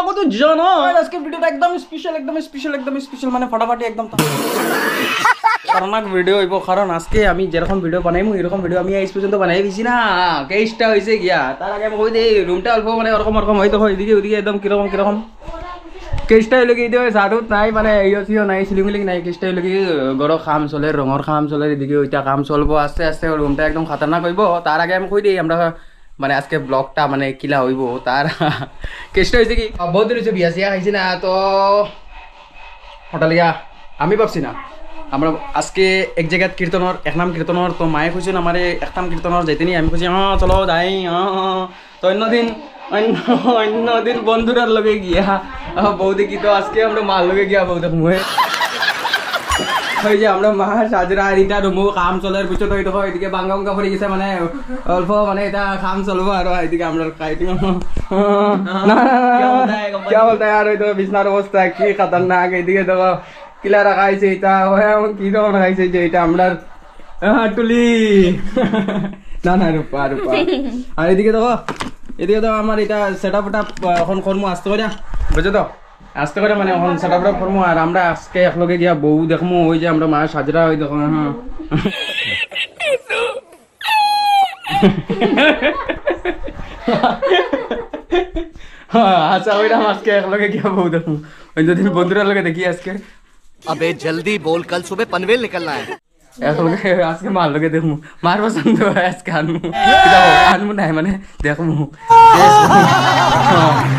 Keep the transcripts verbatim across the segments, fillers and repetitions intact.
কত জানো? আর আজকে ভিডিওটা একদম স্পেশাল, একদম স্পেশাল, একদম স্পেশাল, মানে ফাটাফাটি একদম। খতরনাক ভিডিও অইবো, কারণ আজকে আমি যেরকম ভিডিও বানাইমু, এরকম ভিডিও আমি আইজ পর্যন্ত বানাই দিছি না। কেসটা হইছে গিয়া, তার আগে আমি কই দেই, রুমটা অল্প মানে ওরকম ওরকম হয়তো হয়, এদিকে ওদিকে একদম কিরকম কিরকম। কেসটা হইলো কি, এদিকে সাধুত নাই, মানে ইয়ে সিও নাই, সিলিং উলিং নাই। কেসটা হইলো কি, ঘরো কাম চলের, রঙর কাম চলের, এদিকে ওইটা কাম চলবো আস্তে আস্তে, রুমটা একদম খতরনাক হইবো। তার আগে আমি কই দেই, আমরা মানে আজকে ব্লগটা মানে কিলা হইবো, তার কেসটা হইছে কি, বহুত দিন হইছে বিয়া সিয়া খাইছি না, তো হঠাৎ গিয়া আমি ভাবছি না, আমরা আজকে এক জায়গাত কীর্তনর, এক নাম কীর্তনর, তো মায়ে কইছেন আমারে এক নাম কীর্তনর যাইতে নি, আমি কইছি, "হ্যাঁ, চলো যাই, হ্যাঁ, হ্যাঁ।" তো অন্যদিন, অন্য, অন্যদিন বন্ধুরার লগে গিয়া, আহ, বউ দেখি, তো আজকে আমরা মার লগে গিয়া বউ দেখমু। ওই যে আমরা মা সাজরা আর ইটা রুমু কাম চলের, বুঝছো তো, এই দেখো, এদিকে ভাঙ্গা ভাঙ্গা পড়ে গেছে, মানে অল্প, মানে এটা কাম চলবো আর এদিকে আমরা খাই। না, না, না, না, না। क्या बोलता है, क्या बोलता है यार, ওই দেখো বিছনার অবস্থা কি খতরনাক, এদিকে দেখো কিলা রাখা হইছে এটা, ও এমন কি ধরনের রাখা হইছে যে এটা আমরা, আহ, টুলি। না, না, রূপা, রূপা। আর এদিকে দেখো, এদিকে দেখো আমার এটা সেটআপ উটআপ, আহ, এখন করমু আস্তে করে, বুঝছো তো? আস্তে করে মানে এখন সেটআপ উটআপ করমু, আর আমরা আজকে একলগে গিয়া বউ দেখমু, ওই যে আমরা মা সাজরা, ওই দেখো, হ্যাঁ। হ্যাঁ, আচ্ছা, ওইটা আজকে একলগে গিয়া বউ দেখমু। ওই দুদিন বন্ধুরার লগে দেখি আজকে। अबे जल्दी बोल, कल सुबह पनवेल निकलना है। একলগে আজকে মার লগে দেখমু। মার পছন্দ হয় আজকে আনমু। কিতা কও? আনমু নাই মানে দেখমু।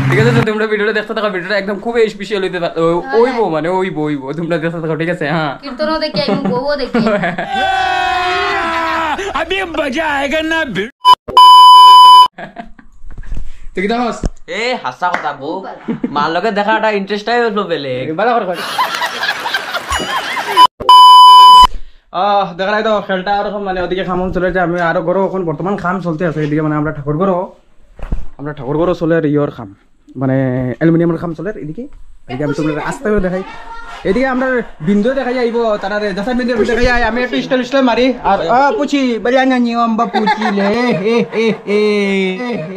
ঠিক আছে, তো তোমরা ভিডিওটা দেখতে থাকো, ভিডিওটা একদম খুবই স্পেশাল হইতে থা-, ও-, হইবো মানে, হইবো, হইবো। তোমরা দেখতে থাকো, ঠিক আছে? হ্যাঁ। কীর্তনও দেখি আইমু, বউও দেখি। अभी मजा आएगा ना। তুই কিতা কস? এ, হাছা কথা, বউ, মার লগে দেখা একটা ইন্টারেস্টটাই হইলো বেলেগ। এ, বালা করে কর। আহ, দেখা নাই তো, খেলটা ওরকম মানে ওদিকে কাম চলের যে আমি আরো ঘরো এখন বর্তমান কাম চলতে আছে, এদিকে মানে আমরা ঠাকুর ঘরো, আমরা ঠাকুর ঘরো চলের ইয়র কাম, মানে অ্যালুমিনিয়ামর কাম চলের এদিকে। এদিকে আমি তোমরা আস্তে করে দেখাই, এদিকে আমরা বিন্দু দেখাই আইবো, তারা রে, দশা বিন্দু দেখাই আই, আমি একটু স্টাইল স্টাইল মারি, আর, আহ, পুচি, বাড়ি আনা নিয়ম বা পুচি লে, এ, এ, এ, এ,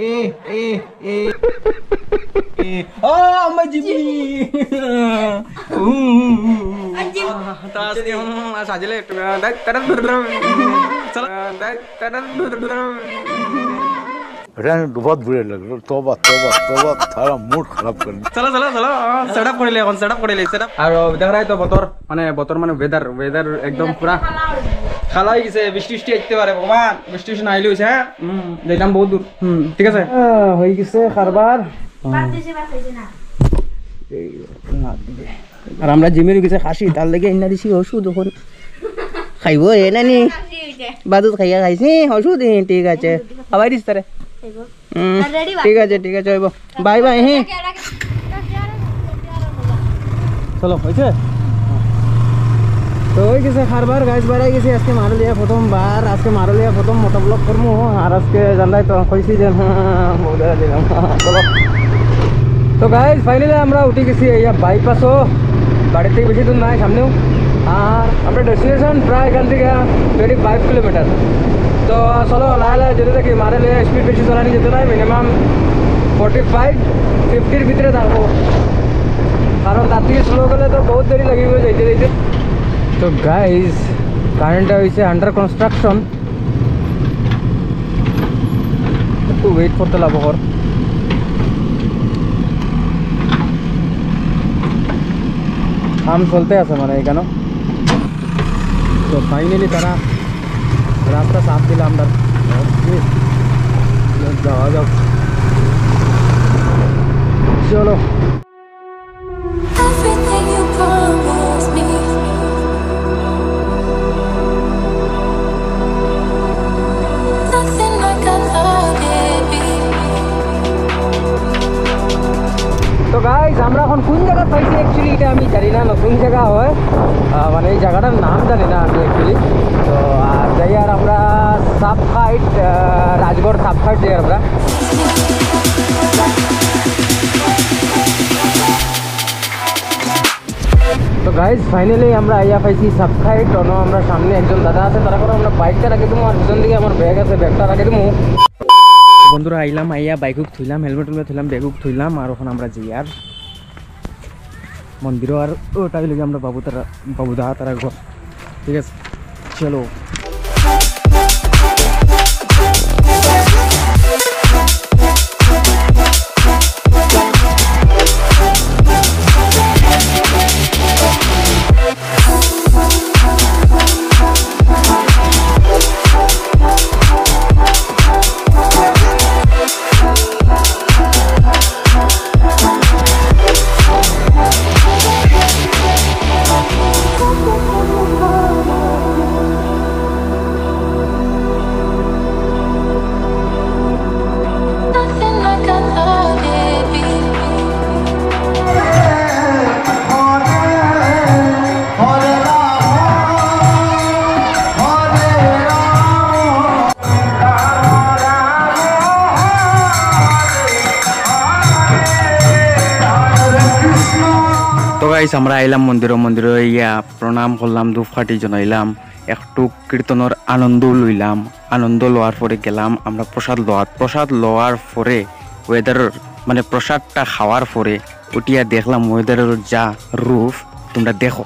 এ, এ। এ, এ, ও, আমার জিমি। উ, উ, উ, উ। আহ, তো আজকে, হুম, আজ সাজিলে একটু, আহ, দাই, তারা, চলো, আহ, দাই, তারা, रहने दो, बहुत बुरे लग रहे हो। तौबा, तौबा, तौबा, सारा मूड खराब कर दिया। চলো, চলো, চলো, আহ, সেটআপ করিলে এখন, সেটআপ করিলে, সেটআপ। আর, আহ, দেখা নাই তো বতর, মানে বতর মানে ওয়েদার, ওয়েদার একদম পুরা কালা হয়ে গেছে, বৃষ্টি বৃষ্টি আইতে পারে, ভগবান, বৃষ্টি বৃষ্টি না আইলে হইছে, হ্যাঁ? হুম, যাইতাম বহুত দূর। হুম, ঠিক আছে। আহ, হয়ে গেছে কারবার। বাদ দিছি, বাদ খাইছি না। এই, না দিলে। আর আমরা জিমির গেছে খাসি, তার লাগি আইনা দিছি ওষুধ, এখন খাইবো, এ নানি? খাসি হইছে। বাদুত খাইয়া খাইছি, ওষুধ, এ, ঠিক আছে। খাওয়াই দিস তারে। খাইবো। হুম, আর ready বা? ঠিক আছে, ঠিক আছে, হইব। বাই বাই, হ্যাঁ। চলো, হইছে? তো হয়ে গেছে কারবার, গাইস, বাড়াই গেছি আজকে মারুলিয়া প্রথমবার, আজকে মারুলিয়া প্রথম মোটো ব্লগ করমু, আর আজকে জানলাই তো কইছি যে, হ্যাঁ, বউদারা দিলাম। চলো। তো গাইস, ফাইনালি আমরা উঠে গেছি এই বাইপাসও, বাড়ি থেকে বেশি দূর নাই, সামনেও। আর আমরা ডেস্টিনেশন প্রায় এখান থেকে টোয়েন্টি ফাইভ কিলোমিটার। তো চলো, লাহে লাহে যদি দেখি মারে লইয়া স্পিড বেশি চালানি যেতে নাই, মিনিমাম ফর্টি ফাইভ, ফিফটির ভিতরে থাকবো, কারণ তার থেকে স্লো গেলে তো বহুত দেরি লাগিব যাইতে যাইতে। তো গাইস, কারেন্টটা হইছে আন্ডার কনস্ট্রাকশন, একটু ওয়েট করতে লাগবো কর। কাম চলতে আছে মানে এখানে। তো ফাইনালি তারা রাস্তা সাফ দিলাম আমরা। যাওয়া যাক, চলো। Everything you promised me. Nothing like I thought it'd be. তো গাইস, আমরা এখন কোন জায়গা পাইছি অ্যাকচুয়ালি এটা আমি জানি না, নতুন জায়গা হয়, আহ, মানে এই জায়গাটার নাম জানি না আমি অ্যাকচুয়ালি। তো আর যাই, আর আমরা sub height, Rajgarh sub height যাই আমরা। তো গাইস, ফাইনালি আমরা আইয়া পাইছি সাব হাইট। অনো আমরা সামনে একজন দাদা আছে, তারা করে আমরা বাইকটা রাখি দিমু, আর পিছন দিকে আমার ব্যাগ আছে, ব্যাগটা রাখি দিমু। বন্ধুরা, আইলাম, আইয়া বাইকুক থইলাম, হেলমেট টেলমেট থইলাম, ব্যাগুক থইলাম, আর অখন আমরা যাইয়ার মন্দিরো। আর ওটা অইলো গিয়া আমরা বাবু তারা, বাবু দা তারা ঘর। ঠিক আছে, চলো। তো গাইস, আমরা আইলাম মন্দিরো, মন্দিরো ইয়া প্রণাম করলাম, ধূপকাঠি জ্বালাইলাম, একটু কীর্তনর আনন্দ লইলাম। আনন্দ লওয়ার পরে গেলাম আমরা প্রসাদ লওয়াত। প্রসাদ লওয়ার পরে ওয়েদারর, মানে, প্রসাদটা খাওয়ার পরে উঠিয়া দেখলাম ওয়েদারর যা রূপ, তোমরা দেখো।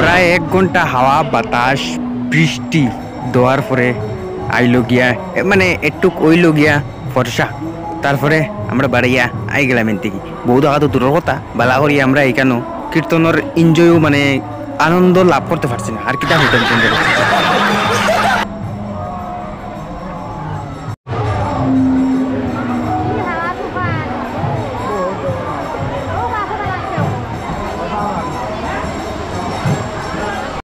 প্রায় এক ঘন্টা হাওয়া বাতাস বৃষ্টি দেওয়ার পরে আইলো গিয়া, এ, মানে, একটুক অইলো গিয়া ফর্সা। তারপরে আমরা বাড়াইয়া আই গেলাম এন থাকি। বউ দেখা তো দূরর কথা, বালা করি আমরা এখানো কীর্তনর এনজয়ও, মানে, আনন্দ লাভ করতে পারছি না। আর কিতা হইতাম সুন্দর।